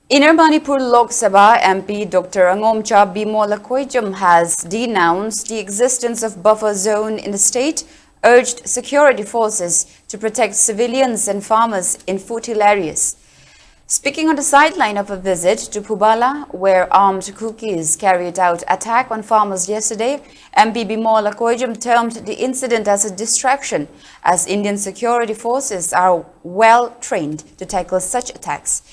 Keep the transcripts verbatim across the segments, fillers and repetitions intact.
Inner Manipur Lok Sabha M P Doctor Angomcha Bimola Koijam has denounced the existence of buffer zone in the state, urged security forces to protect civilians and farmers in foothill areas. Speaking on the sideline of a visit to Phubala, where armed Kukis carried out attack on farmers yesterday, M P Bimola Koijam termed the incident as a distraction, as Indian security forces are well trained to tackle such attacks.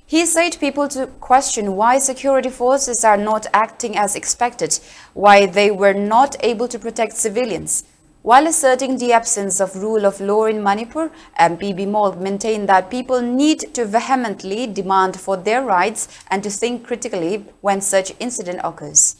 He said people to question why security forces are not acting as expected, why they were not able to protect civilians. While asserting the absence of rule of law in Manipur, M P Bimol maintained that people need to vehemently demand for their rights and to think critically when such incident occurs.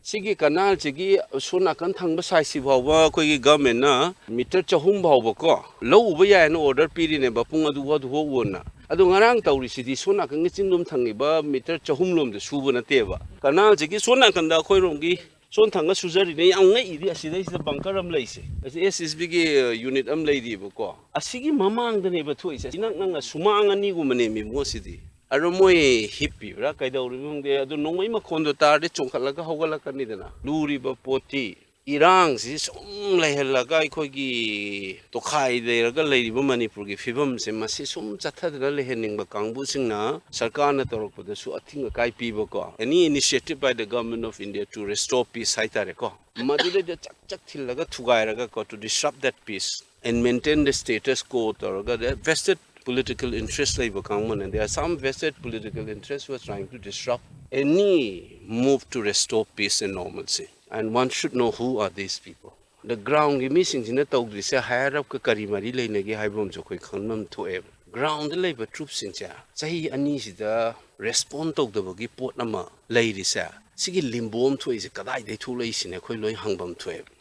ꯁꯤꯒꯤ ꯀꯅꯥꯜꯁꯤꯒꯤ ꯁꯣꯝ ꯅꯥꯀꯟ ꯊꯪꯕ ꯁꯥꯏꯠꯁꯤ ꯐꯥꯎꯕ ꯑꯩꯈꯣꯏꯒꯤ ꯒꯚꯔꯟꯃꯦꯟꯅ metre ꯆꯍꯨꯝ ꯐꯥꯎꯕꯀꯣ ꯂꯧ ꯎꯕ ꯌꯥꯏꯅ ꯑꯣꯔꯗꯔ ꯄꯤꯔꯤꯅꯦꯕ ꯄꯨꯡ ꯑꯗꯨ ꯑꯗꯨ ꯐꯥꯎ ꯑꯣꯟꯅ꯫ ꯑꯗꯣ ꯉꯔꯥꯡ ꯇꯧꯔꯤꯁꯤꯗꯤ ꯁꯣꯝ ꯅꯥꯀꯟꯒꯤ ꯆꯤꯡꯗꯣꯝ ꯊꯪꯉꯤꯕ ꯃꯤꯇꯔ ꯆꯍꯨꯝ ꯂꯣꯝꯗ ꯁꯨꯕ ꯅꯠꯇꯦꯕ꯫ ꯀꯅꯥꯜꯁꯤꯒꯤ ꯁꯣꯝ ꯅꯥꯀꯟꯗ ꯑꯩꯈꯣꯏꯔꯣꯝꯒꯤ ꯁꯣꯝ ꯊꯪꯒ ꯁꯨꯖꯔꯤꯅꯦ꯫ ꯌꯥꯝ ꯉꯛꯏꯗꯤ ꯑꯁꯤꯗꯩꯁꯤꯗ ꯕꯪꯀꯔ ꯑꯃ ꯂꯩꯁꯦ꯫ ꯑꯁꯤ ꯑꯦꯁ ꯑꯦꯁ ꯕꯤꯒꯤ ꯌꯨꯅꯤꯠ ꯑꯃ ꯂꯩꯔꯤꯕꯀꯣ꯫ ꯑꯁꯤꯒꯤ ꯃꯃꯥꯡꯗꯅꯦꯕ ꯊꯣꯛꯏꯁꯦ꯫ ꯏꯅꯛ ꯅꯛꯅ ꯁꯨꯃꯥꯡ ꯑꯅꯤꯒꯨꯝꯕꯅꯦꯃꯤ ꯃꯣꯁꯤꯗꯤ꯫ ꯑꯗꯣ ꯃꯣꯏ ꯍꯤꯞꯄꯤꯕ꯭ꯔꯥ ꯀꯩꯗꯧꯔꯤꯕꯅꯣ ꯈꯪꯗꯦ꯫ ꯑꯗꯣ ꯅꯣꯡꯃꯩ ꯃꯈꯣꯟꯗꯣ ꯇꯥꯔꯗꯤ ꯆꯣꯡꯈꯠꯂꯒ ꯍꯧꯒꯠꯂꯛꯀꯅꯤꯗꯅ꯫ ꯂꯨꯔꯤꯕ ꯄꯣꯠꯇꯤ ꯏꯔꯥꯡꯁꯤ ꯁꯨꯝ ꯂꯩꯍꯜꯂꯒ ꯑꯩꯈꯣꯏꯒꯤ ꯇꯣꯈꯥꯏ ꯂꯩꯔꯒ ꯂꯩꯔꯤꯕ ꯃꯅꯤꯄꯨꯔꯒꯤ ꯐꯤꯕꯝꯁꯦ ꯃꯁꯤ ꯁꯨꯝ ꯆꯠꯊꯗꯅ ꯂꯩꯍꯟꯅꯤꯡꯕ ꯀꯥꯡꯕꯨꯁꯤꯡꯅ ꯁꯔꯀꯥꯔꯅ ꯇꯧꯔꯛꯄꯗꯁꯨ ꯑꯊꯤꯡ ꯑꯀꯥꯏ ꯄꯤꯕꯀꯣ꯫ Any initiative by the government of India to restore peace ꯍꯥꯏꯇꯥꯔꯦꯀꯣ꯫ ꯃꯗꯨꯗꯩꯗ ꯆꯛ ꯆꯛ ꯊꯤꯜꯂꯒ ꯊꯨꯒꯥꯏꯔꯒ ꯀꯣ, to disrupt that peace and maintain the status quo ꯇꯧꯔꯒ the vested political interest ꯂꯩꯕ ꯀꯥꯡꯕꯨꯅ, there are some vested political interests who are trying to disrupt any move to restore peace and normalcy. And one should know who are these people. The groundꯒꯤ ꯃꯤꯁꯤꯡꯁꯤꯅ ꯇꯧꯗ꯭ꯔꯤꯁꯦ higher upꯀ ꯀꯔꯤ ꯃꯔꯤ ꯂꯩꯅꯒꯦ ꯍꯥꯏꯕ ꯑꯃꯁꯨ ꯑꯩꯈꯣꯏ ꯈꯪꯕ ꯑꯃ ꯊꯣꯛꯑꯦꯕ꯫ Groundꯗ ꯂꯩꯕ troops ꯁꯤꯡꯁꯦ ꯆꯍꯤ ꯑꯅꯤꯁꯤꯗ respond ꯇꯧꯗꯕꯒꯤ ꯄꯣꯠ ꯑꯃ ꯂꯩꯔꯤꯁꯦ, ꯁꯤꯒꯤ limbo ꯑꯃ ꯊꯣꯛꯏꯁꯦ ꯀꯗꯥꯏꯗꯒꯤ ꯊꯣꯛꯂꯛꯏꯁꯤꯅꯦ ꯑꯩꯈꯣꯏ ꯂꯣꯏ ꯍꯪꯐꯝ ꯊꯣꯛꯑꯦꯕ꯫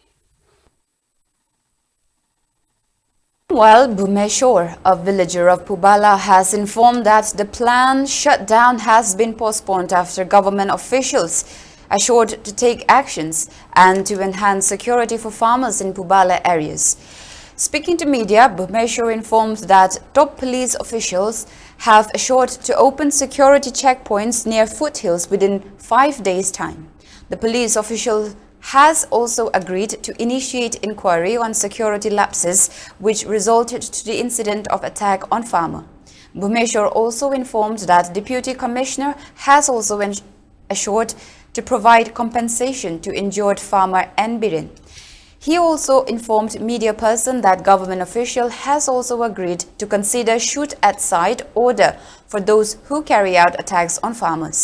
Meanwhile, Bhumeshwar, a villager of Phubala, has informed that the planned shutdown has been postponed after government officials assured to take actions and to enhance security for farmers in Phubala areas. Speaking to media, Bhumeshwar informs that top police officials have assured to open security checkpoints near foothills within five days' time. The police official has also agreed to initiate inquiry on security lapses which resulted to the incident of attack on farmer. Bhumeshwar also informed that Deputy Commissioner has also en- assured to provide compensation to injured farmer N Biren. He also informed media person that government official has also agreed to consider shoot at sight order for those who carry out attacks on farmers.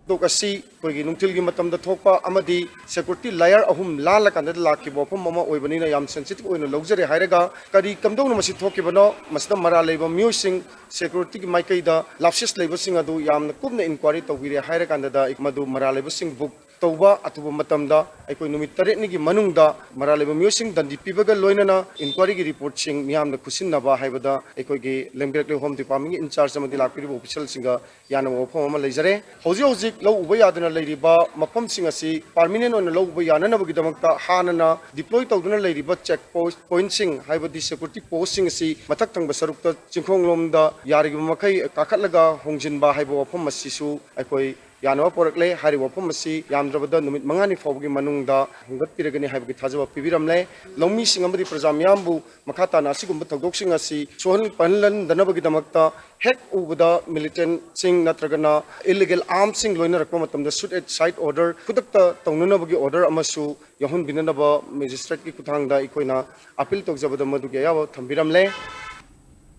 ꯊꯧꯗꯣꯛ ꯑꯁꯤ ꯑꯩꯈꯣꯏꯒꯤ ꯅꯨꯡꯊꯤꯜꯒꯤ ꯃꯇꯝꯗ ꯊꯣꯛꯄ ꯑꯃꯗꯤ security layer ꯑꯍꯨꯝ ꯂꯥꯜꯂꯀꯥꯟꯗ ꯂꯥꯛꯈꯤꯕ ꯋꯥꯐꯝ ꯑꯃ ꯑꯣꯏꯕꯅꯤꯅ ꯌꯥꯝ ꯁꯦꯟꯁꯤꯇꯤꯚ ꯑꯣꯏꯅ ꯂꯧꯖꯔꯦ ꯍꯥꯏꯔꯒ, ꯀꯔꯤ ꯀꯝꯗꯧꯅ ꯃꯁꯤ ꯊꯣꯛꯈꯤꯕꯅꯣ, ꯃꯁꯤꯗ ꯃꯔꯥꯜ ꯂꯩꯕ ꯃꯤꯑꯣꯏꯁꯤꯡ ꯁꯦꯀ꯭ꯌꯨꯔꯤꯇꯤꯒꯤ ꯃꯥꯏꯀꯩꯗ ꯂꯥꯞꯁꯦꯁ ꯂꯩꯕꯁꯤꯡ ꯑꯗꯨ ꯌꯥꯝꯅ ꯀꯨꯞꯅ ꯏꯟꯀ꯭ꯋꯥꯏꯔꯤ ꯇꯧꯕꯤꯔꯦ ꯍꯥꯏꯔꯀꯥꯟꯗꯗ ꯃꯗꯨ ꯃꯔꯥꯜ ꯂꯩꯕꯁꯤꯡ ꯕꯨꯛ ꯇꯧꯕ ꯑꯊꯨꯕ ꯃꯇꯝꯗ ꯑꯩꯈꯣꯏ ꯅꯨꯃꯤꯠ ꯇꯔꯦꯠꯅꯤꯒꯤ ꯃꯅꯨꯡꯗ ꯃꯔꯥꯜ ꯂꯩꯕ ꯃꯤꯑꯣꯏꯁꯤꯡ ꯗꯟꯗꯤ ꯄꯤꯕꯒ ꯂꯣꯏꯅꯅ ꯏꯟꯀ꯭ꯋꯥꯏꯔꯤꯒꯤ ꯔꯤꯄꯣꯔꯠꯁꯤꯡ ꯃꯤꯌꯥꯝꯗ ꯈꯨꯠꯁꯤꯟꯅꯕ ꯍꯥꯏꯕꯗ ꯑꯩꯈꯣꯏꯒꯤ ꯂꯝꯒꯦꯔꯦꯠꯂꯣꯏ ꯍꯣꯝ ꯗꯤꯄꯥꯔꯠꯃꯦꯟꯒꯤ ꯏꯟꯆꯥꯔꯖ ꯑꯃꯗꯤ ꯂꯥꯛꯄꯤꯔꯤꯕ ꯑꯣꯐꯤꯁꯤꯌꯦꯜꯁꯤꯡꯒ ꯌꯥꯅꯕ ꯋꯥꯐꯝ ꯑꯃ ꯂꯩꯖꯔꯦ꯫ ꯍꯧꯖꯤꯛ ꯍꯧꯖꯤꯛ ꯂꯧ ꯎꯕ ꯌꯥꯗꯅ ꯂꯩꯔꯤꯕ ꯃꯐꯝꯁꯤꯡ ꯑꯁꯤ ꯄꯥꯔꯃꯤꯅꯦꯟ ꯑꯣꯏꯅ ꯂꯧ ꯎꯕ ꯌꯥꯅꯅꯕꯒꯤꯗꯃꯛꯇ ꯍꯥꯟꯅꯅ ꯗꯤꯄ꯭ꯂꯣꯏ ꯇꯧꯗꯨꯅ ꯂꯩꯔꯤꯕ ꯆꯦꯛ ꯄꯣꯏꯟꯠꯁꯤꯡ, ꯍꯥꯏꯕꯗꯤ ꯁꯦꯀ꯭ꯌꯨꯔꯤꯇꯤ ꯄꯣꯁꯁꯤꯡ ꯑꯁꯤ ꯃꯊꯛ ꯊꯪꯕ ꯁꯔꯨꯛꯇ ꯆꯤꯡꯈꯣꯡꯂꯣꯝꯗ ꯌꯥꯔꯤꯕ ꯃꯈꯩ ꯀꯥꯈꯠꯂꯒ ꯍꯣꯡꯖꯤꯟꯕ ꯍꯥꯏꯕ ꯋꯥꯐꯝ ꯑꯁꯤꯁꯨ ꯑꯩꯈꯣꯏ ꯌꯥꯅꯕ ꯄꯣꯔꯛꯂꯦ꯫ ꯍꯥꯏꯔꯤꯕ ꯋꯥꯐꯝ ꯑꯁꯤ ꯌꯥꯝꯗ꯭ꯔꯕꯗ ꯅꯨꯃꯤꯠ ꯃꯉꯥꯅꯤ ꯐꯥꯎꯕꯒꯤ ꯃꯅꯨꯡꯗ ꯍꯣꯡꯒꯠꯄꯤꯔꯒꯅꯤ ꯍꯥꯏꯕꯒꯤ ꯊꯥꯖꯕ ꯄꯤꯕꯤꯔꯝꯂꯦ꯫ ꯂꯧꯃꯤꯁꯤꯡ ꯑꯃꯗꯤ ꯄ꯭ꯔꯖꯥ ꯃꯤꯌꯥꯝꯕꯨ ꯃꯈꯥ ꯇꯥꯅ ꯑꯁꯤꯒꯨꯝꯕ ꯊꯧꯗꯣꯛꯁꯤꯡ ꯑꯁꯤ ꯁꯣꯛꯍꯟ ꯄꯟꯍꯟꯗꯅꯕꯒꯤꯗꯃꯛꯇ ꯍꯦꯛ ꯎꯕꯗ ꯃꯤꯂꯤꯇꯦꯟꯠꯁꯤꯡ ꯅꯠꯇ꯭ꯔꯒꯅ ꯏꯂꯤꯒꯦꯜ ꯑꯥꯔꯝꯁꯤꯡ ꯂꯣꯏꯅꯔꯛꯄ ꯃꯇꯝꯗ ꯁꯨꯠ ꯑꯦꯠ ꯁꯥꯏꯠ ꯑꯣꯔꯗꯔ ꯈꯨꯗꯛꯇ ꯇꯧꯅꯅꯕꯒꯤ ꯑꯣꯔꯗꯔ ꯑꯃꯁꯨ ꯌꯥꯎꯍꯟꯕꯤꯅꯅꯕ ꯃꯦꯖꯤꯁꯇ꯭ꯔꯦꯠꯀꯤ ꯈꯨꯠꯊꯥꯡꯗ ꯑꯩꯈꯣꯏꯅ ꯑꯄꯤꯜ ꯇꯧꯖꯕꯗ ꯃꯗꯨꯒꯤ ꯑꯌꯥꯕ ꯊꯝꯕꯤꯔꯝꯂꯦ꯫